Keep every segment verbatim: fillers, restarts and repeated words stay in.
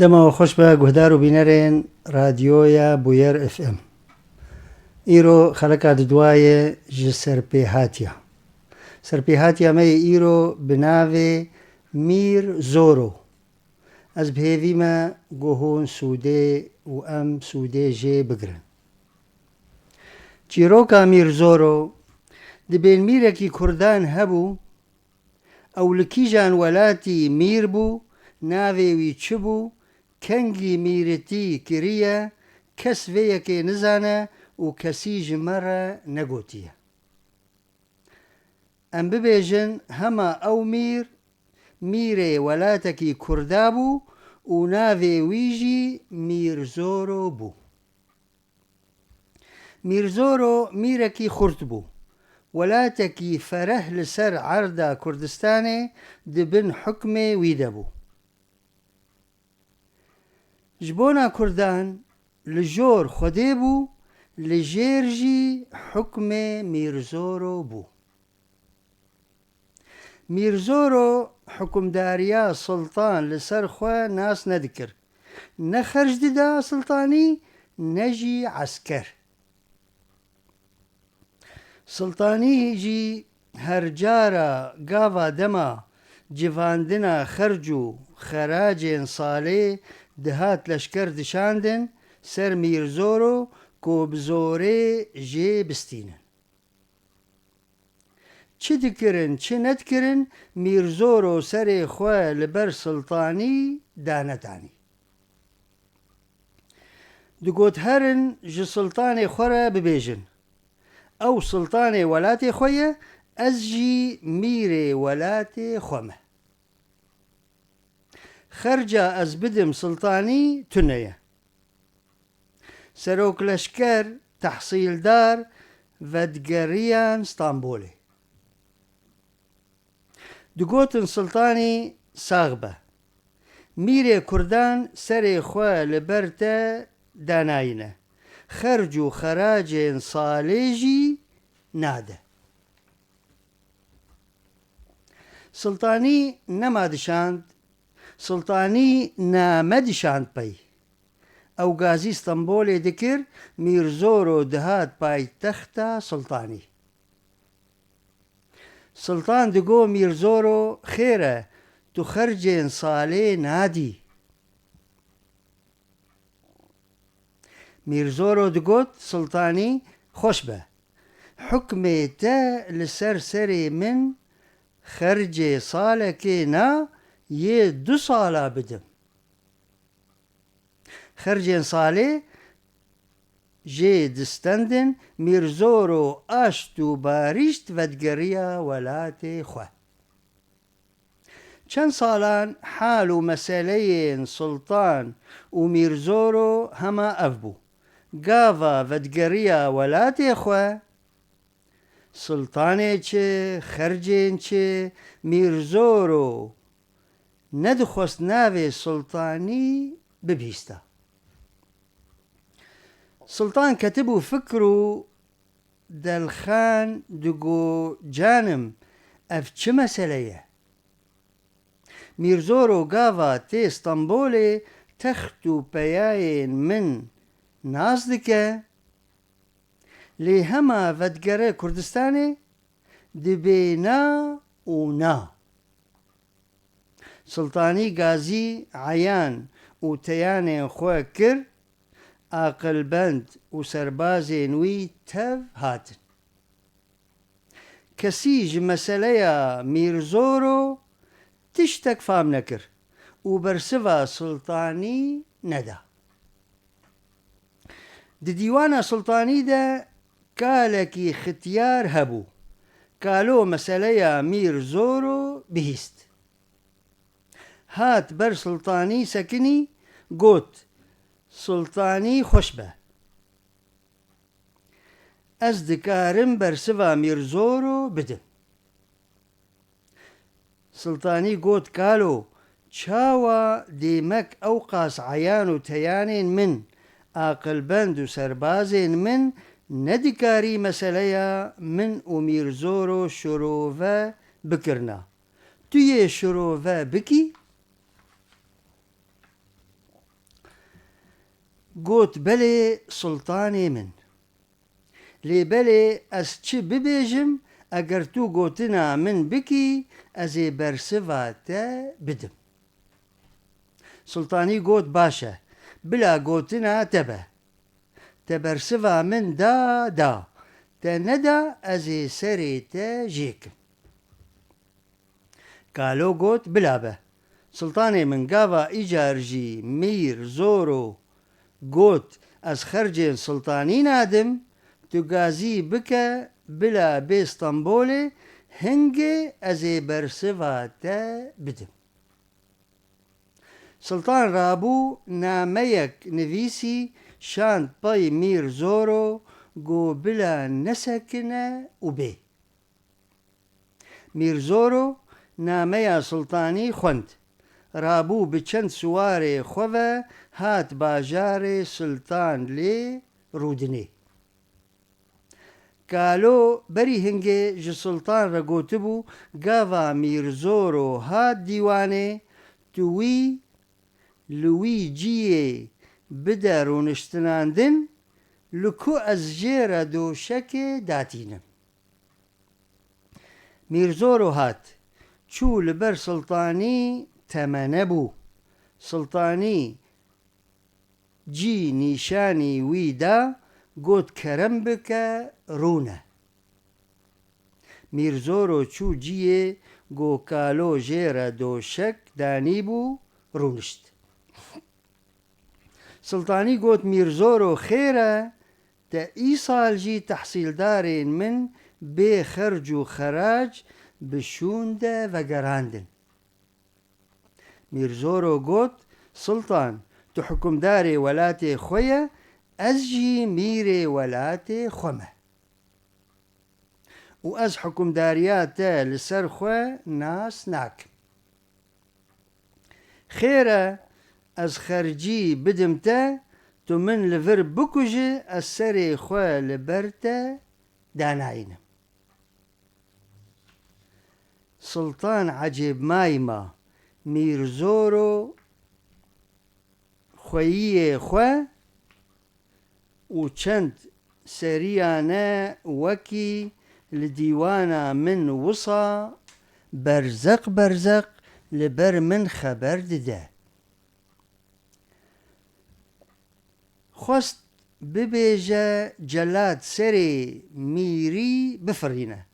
Dema we xweş be guhdar û bînerên Radyoya Bûyer F M. Îro xeleka didwaye ji serpêhatiya. Serpêhatiya me yê îro bi navê Mîr Zoro. Ez bi hêvî me ku hûn sûdê û em sûdê jê bigirin. Çîroka Mîr Zoro, dibên mîrekî kurdan hebû, ew li kîjan welatî mîr bû, navê wî çi bû, kengî mîritî kiriye, kes vê yekê nizane û kesî ji me re negotiye. Em bibêjin hema ew mîr, mîrê welatekî kurda bû û navê wî jî Mîr Zoro bû. Mîr Zoro mîrekî xurt bû. Welatekî fereh li ser erda Kurdistanê di bin hukmê wî de bû. Ji bona Kurdan li jor Xwedê bû, li jêr jî hukmê Mîr Zoro bû. Mîr Zoro hukimdariya sultan li ser xwe nas nedikir. Ne xerc dida sultanî, ne jî esker. Sultanî jî her cara gava dema civandina xerc û xeracên salê dihat leşker dişandin ser Mîr Zoro ku bi zorê jê bistînin. Çi dikirin, çi nedikirin, Mîr Zoro serê xwe li ber sultanî danedanî. Digot, herin ji sultanê xwe re bibêjin, ew sultanê welatê xwe ye, ez jî mîrê welatê xwe me. Xerca ez bidim sultanî tune ye. Serokleşker, tehsîldar vedigeriyan Stenbolê. Digotin sultanî sax be. Mîrê kurdan serê xwe li ber te danayîne. Xerc û xeracên salê jî nade. Sultanî nema dişand, sultanî name dişand pey. Ew gazî Stenbolê dikir, Mîr Zoro dihat paytexta sultanî. Sultan digo Mîr Zoro, xêr e, tu xercên salê nadî. Mîr Zoro digot, sultanî, xweş be. Hukmê te li ser serê min xercê salekê na, yê du sala bidim. Xercên salê jê distendin, Mîr Zoro aşt û barîşt vedigeriya welatê xwe. Çend salan hal û meseleyên Sultan û Mîr Zoro hema ev bû. Gava vedigeriya welatê xwe, Sultanê çi, xercên çi, Mîr Zoro nedixwest navê Sultanî bibihîsta. Sultan ketibû fikr û delxan digo, canim, ev çi mesele ye? Mîr Zoro gava tê Stenbolê text û peyayên min nas dike, lê hema vedigere Kurdistanê dibê na û na. Sultanî gazî eyan û teyanên xwe kir, aqilbend û serbazên wî tev hatin. Kesî ji meseleya Mîr Zoro tiştek fam nekir û bersiva Sultanî neda. Di dîwana Sultanî de kalekî xitiyar hebû. Kalo meseleya Mîr Zoro bihîst. Hat ber Sultanî sekinî, got, Sultanî xweş be. Ez dikarim bersiva Mîr Zoro bidim. Sultanî got, kalo, çawa dêmek ewqas eyan û teyanên min, aqilbend û serbazên min nedikarî meseleya min û Mîr Zoro şirove bikirina? Tu yê şirove bikî? Got, belê, sultanê min. Lê belê ez çi bibêjim, eger tu gotina min bikî, ez ê bersiva te bidim. Sultanî got, baş e, bila gotina te be. Te bersiva min da, da. Te neda, ez ê serê te jêkim. Kalo got, bila be. Sultanê min, gava îcar jî Mîr Zoro got, ez xercên sultanî nadim, tu gazî bike, bila bê Stenbolê, hingê ez ê bersiva te bidim. Sultan rabû nameyek nivîsî, şand pey Mîr Zoro, got, bila nesekine û bê. Mîr Zoro nameya sultanî xwend. Rabû bi çend siwarê xwe ve hat bajarê sultan lê rûdinê. Kalo berî hingê ji sultan re gotibû, gava Mîr Zoro hat dîwanê, tu wî li wî ciyê bide rûniştinandin, li ku ez jê re doşekê datînim. Mîrzoro hat, çû li ber Sultanî temene bû. Sultanî cî nîşanî wî da, got, kerem bike, rûne. Mîrzoro çû ciyê ku Kalo jê re doşek danîbû, rûnişt. Sultanî got, Mîrzoro, xêr e, te îsal jî tehsîldarên min bê xerc û xerac bi şûn de vegerandin. Mîrzoro got, Sultan, tu hukimdarê welatê xwe ye, ez jî mîrê welatê xwe me. Û ez hukimdariya te li ser xwe nas nakim. Xêr e, ez xercî bidim te, tu min li vir bikujî, ez serê xwe li ber te danayînim. Sultan ecêbmayî ma, Mîrzoro xweyiyê xwe û çend seriyane wekî li dîwana min wisa berzeq berzeq li ber min xeber dide. Xwest bibêje celad serê mîrî bifirîne.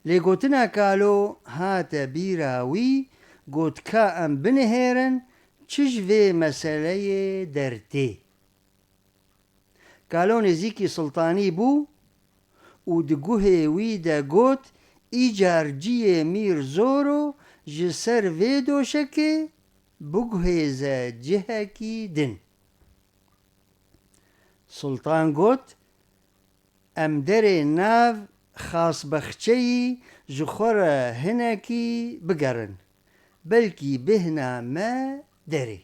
Lê gotina Kalo hate bîra wî, got, ka em binihêrin çi ji vê meseleyê dertê. Kalo nêzîkî Sultanî bû û di guhê wî de got, îcar ciyê Mîrzoro ji ser vê doşekê biguhêze cihekî din. Sultan got, em derê nav Xasbexçeyî ji xwe re hinekî bigerin, belkî bêhna me derê.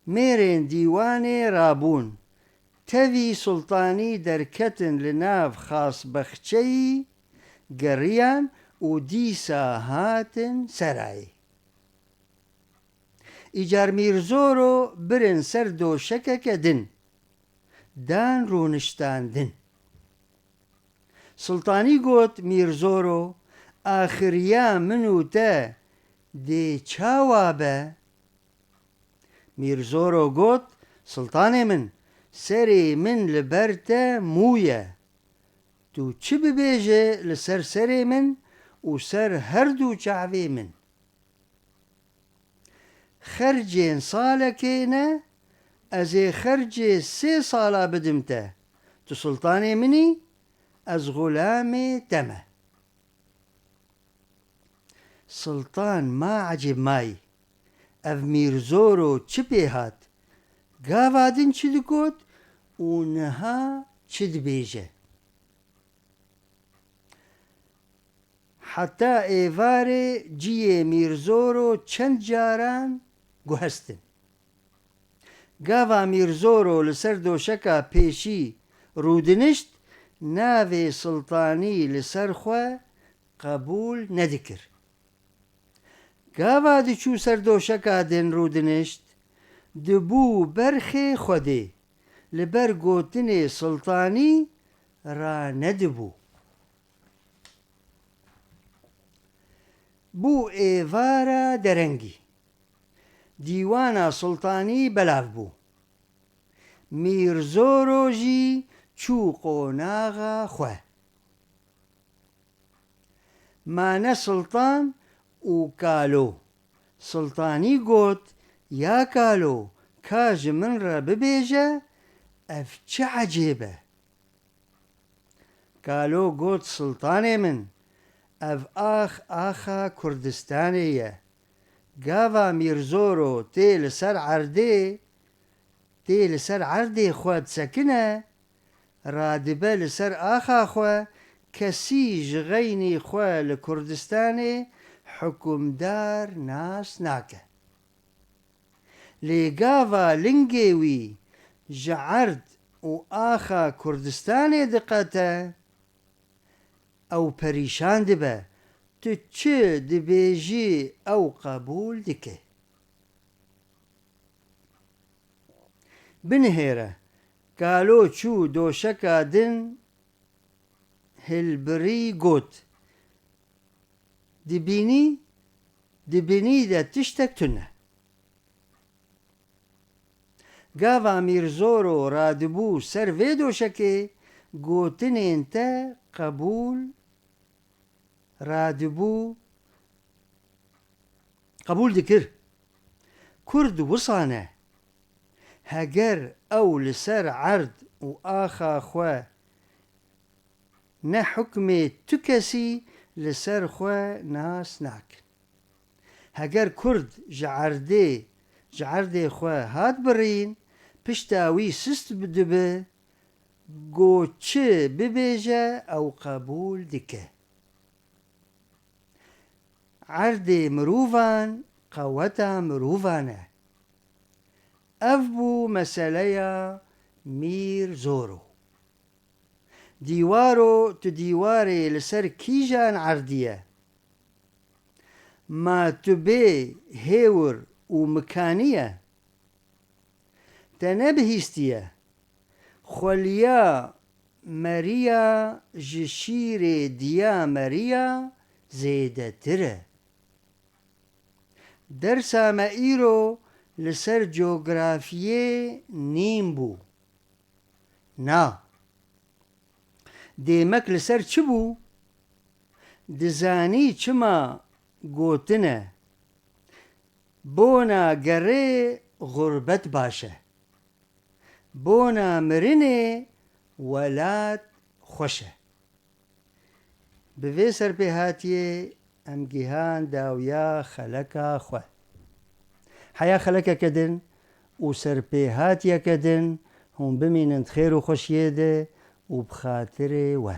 Mêrên dîwanê rabûn, tevî Sultanî derketin li nav Xasbexçeyî geriyan û dîsa hatin serayê. Îcar Mîrzoro birin ser doşekeke din, dan rûniştandin. Sultanî got, Mîrzoro, axiriya min û te dê çawa be? Mîrzoro got, Sultanê min, serê min li ber te mû ye. Tu çi bibêje li ser serê min û ser her du çavê min. Xercên salekê ne, ez ê xercê sê sala bidim te. Tu sultanê min î, ez xulamê te me. Sultan ma ecêb mayî. Ev Mîrzoro çi pê hat? Gava din çi digot û niha çi dibêje? Heta êvarê ciyê Mîrzoro çend caran guhestin. Gava Mîrzoro li ser doşeka pêşî rûdinişt, navê Sultanî li ser xwe qebûl nedikir. Gava diçû ser doşeka din rûdinişt, dibû berxê Xwedê, li ber gotinê Siltanî ranedibû. Bû êvara derengî. Dîwana Siltanî belav bû. Mîrzoro jî çû qonaxa xwe. Mane Siltan û Kalo. Siltanî got, "Ya Kalo, ka ji min re bibêje, ev çi ecêb e?" Kalo got, "Siltanê min, ev ax axa Kurdistanê ye. Gava Mîrzoro tê li ser erdê, tê li ser erdê xwe disekine, radibe li ser axa xwe, kesî ji xeynî xwe li Kurdistanê hukimdar nas nake. Lê gava lingê wî ji erd û axa Kurdistanê diqete, ew perîşan dibe, tu çi dibêjî ew qebûl dike." Binihêre, Kalo çû doşeka din hilbirî got, "Dibînî, dibînî de tiştek tune." Gava Mîrzoro radibû ser vê doşekê, gotinên te qebûl radibû, qebûl dikir. Kurd wisa ne. Heger ew li ser erd û axa xwe ne hukmê tu kesî li ser xwe nas nakin. Heger Kurd ji erdê, ji erdê xwe hat birîn, pişta wî sist dibe, go çi bibêje ew qebûl dike. Erdê mirovan qeweta mirovan e. Ev bû meseleya Mîrzoro. Dîwaro, tu dîwarê li ser kîjan erdî ye? Ma tu bê hêwir û mikanî ye? Te nebihîstiye. Xweliya meriya ji şîrê diya meriya zêdetir e. Dersa me îro li ser cografiyê nîn bû. Na. Dêmek li ser çi bû? Dizanî çima gotine, "Bona gerê xurbet baş e. Bona mirinê welat xweş e." Bi vê serpêhatiyê em gihan dawiya xeleka xwe. Heya xelekeke din û serpêhatiyeke din hûn bimînin di xêr û xweşiyê de û bi xatirê we.